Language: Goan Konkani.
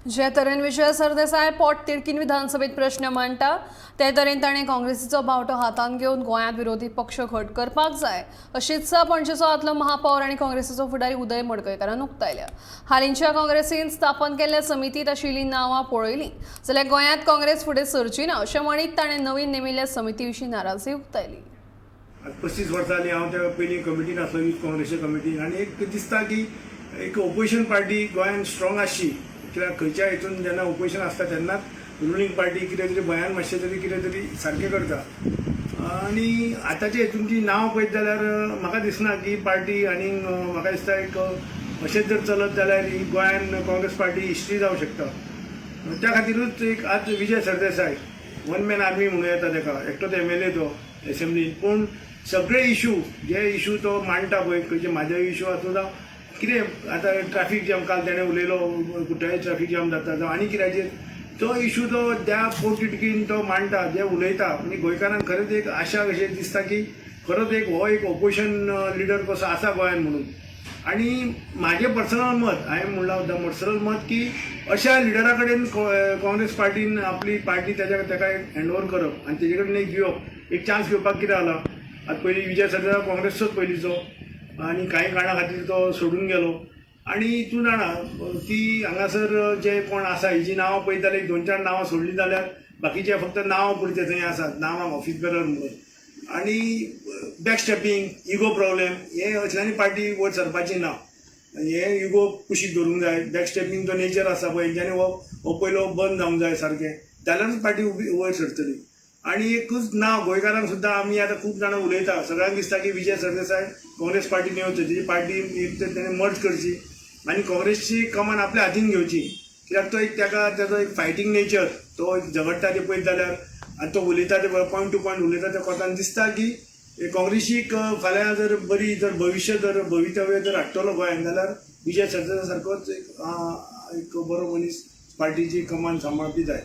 जे तरेन विजय सरदेसाय पोट तिडकीन विधानसभेत प्रश्न मांडटा ते तरेन ताणें काँग्रेसीचो बावटो हातांत घेवन गोंयांत विरोधी पक्ष घट करपाक जाय अशी इत्सा पणजेचो आदलो महापौर आनी काँग्रेसीचो फुडारी उदय मडकयकारान उक्तायल्या. हालींच्या काँग्रेसीन स्थापन केल्ल्या समितींत आशिल्लीं नांवां पळयलीं जाल्यार गोंयांत काँग्रेस फुडें सरची ना अशें म्हणीत ताणें नवीन नेमिल्ल्या समिती विशीं नाराजी उक्तायली. 35 वर्सां जालीं हांव त्या पयलीं कमिटीन आसलो, यूथ काँग्रेसच्या कमिटीन, आनी एक दिसता की एक ओपोजिशन पार्टी गोंयान स्ट्रॉंग आसची. कित्याक खंयच्या हितून जेन्ना ओपोजिशन आसता तेन्नाच रुलींग पार्टी कितें तरी भंयान मातशें तरी कितें तरी सारकें करता. आनी आतांच्या हितून ती नांव पळयत जाल्यार म्हाका दिसना की पार्टी आनीक, म्हाका दिसता एक अशेंच जर चलत जाल्यार ही गोंयान काँग्रेस पार्टी हिस्ट्री जावंक शकता. त्या खातीरूच एक आज Vijay Sardesai one man army म्हणूं येता ताका, एकटोच एमएलए तो एसेंब्लीन, पूण सगळे इशू जे इशू तो मांडटा पळय, खंयचे म्हादय इशू आसूं जावं कितें, आतां ट्रॅफीक जॅम काल तेणें उलयलो, कुठ्ठाळे ट्रॅफीक जॅम जाता जावं आनी कित्याचेर तो इशू तो त्या पोटतिडकीन तो मांडटा, जे उलयता, म्हणजे गोंयकारांक खरेंच एक आशा कशी दिसता की खरोच एक हो एक ओपोजिशन लिडर कसो आसा गोंयान म्हणून. आनी म्हाजें पर्सनल मत, हांवें म्हणलां सुद्दां पर्सनल मत की अशा लिडरा कडेन काँग्रेस पार्टीन आपली पार्टी तेज्या ताका हँड ओवर करप आनी तेजे कडेन एक दिवप, एक चान्स घेवपाक कितें जालां. आतां पयलीं विजय सरदेसाय काँग्रेसचोच पयलींचो आनी कांय कारणा खातीर तो सोडून गेलो. आनी तूं जाणा की हांगासर जे कोण आसा हेजी नांवां पळयत जाल्यार एक दोन चार नांवां सोडलीं जाल्यार बाकीचे फक्त नांवां पुरते थंय आसात, नांवांक ऑफीस बेरर म्हणून. आनी बॅक स्टेपींग, इगो प्रॉब्लेम, हे असल्यांनी पार्टी वयर सरपाची ना. हे इगो कुशीक दवरूंक जाय. बॅक स्टेपींग जो नेचर आसा पळय हेंच्यांनी हो पयलो बंद जावंक जाय सारकें, जाल्यारूच पार्टी उबी वयर सरतली. आनी एकूच ना गोंयकारांक सुद्दां आमी आतां खूब जाणां उलयता, सगळ्यांक दिसता की विजय सरदेसाय काँग्रेस पार्टी येवचो, तेजी पार्टी एक तर तेणें मर्ज करची आनी काँग्रेसची कमान आपल्या हातीन घेवची. कित्याक तो एक ताका तेजो एक फायटींग नेचर, तो एक झगडटा ते पळयत जाल्यार आनी तो उलयता ते पॉयंट टू पॉयंट उलयता ते कोतान दिसता की काँग्रेसीक फाल्यां जर बरी जर भविश्य जर भवितव्य जर हाडटलो गोंयान जाल्यार विजय सरदेसाय सारकोच एक बरो मनीस पार्टीची कमान सांबाळपी जाय.